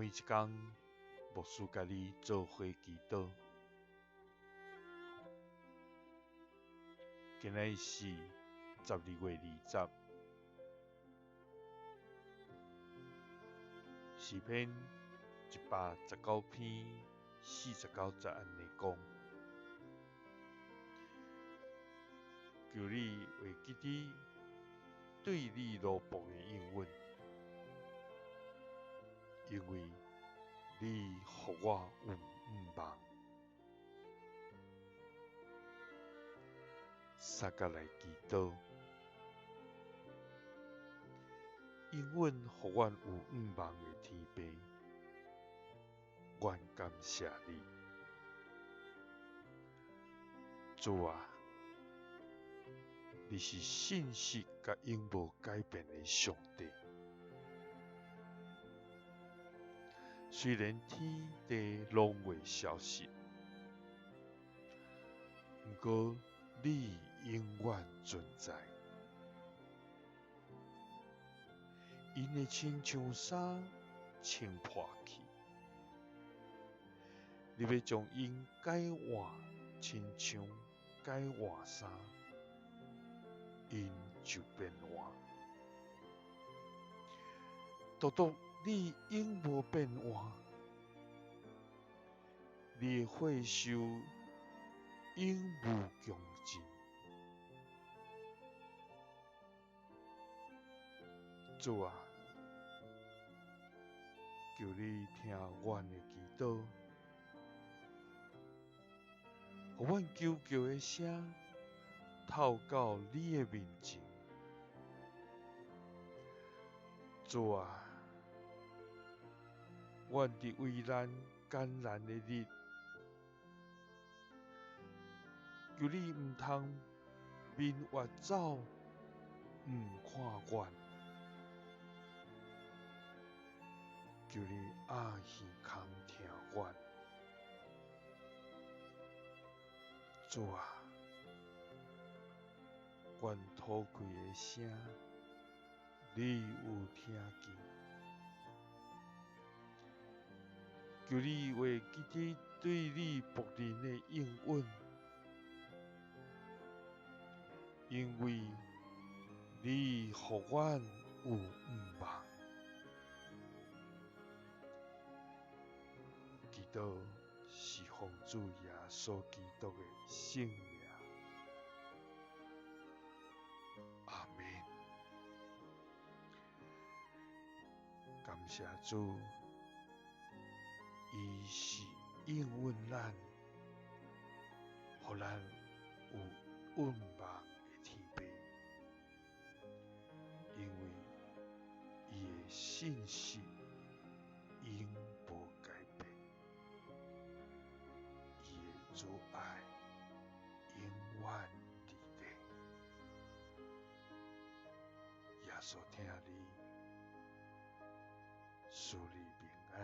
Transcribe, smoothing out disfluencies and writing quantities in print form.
每一工，牧師佮你做伙祈禱。今仔日是12月20，詩篇119篇49節按呢講：求你會記得對你奴僕的應允，因為你予我有向望。三佮來祈禱，應允予阮有向望的天父，阮感謝你，主啊，你是信實佮永無改變的上帝。雖然天地攏會消失，毋過你永遠存在。𪜶會親像衫穿破去，你欲將𪜶改換，親像改換衫，𪜶就變換。獨獨你永無變換，你的歲壽永無窮盡。主啊，求你聽阮的祈禱，予阮求告的聲透到你的面前。主啊，阮佇危難艱難的日，求你毋通面越走，毋看阮。求你掩耳空聽阮。主啊，阮禱氣的聲，你有聽見。求你會記得對你僕人的應允，因為你予阮有向望。祈禱是奉主耶穌基督的聖名，阿們。感謝主，伊是應允咱，予咱有向望的天父，因為伊的信實永無改變，伊的慈愛永遠佇咧。耶穌疼你，賜你平安。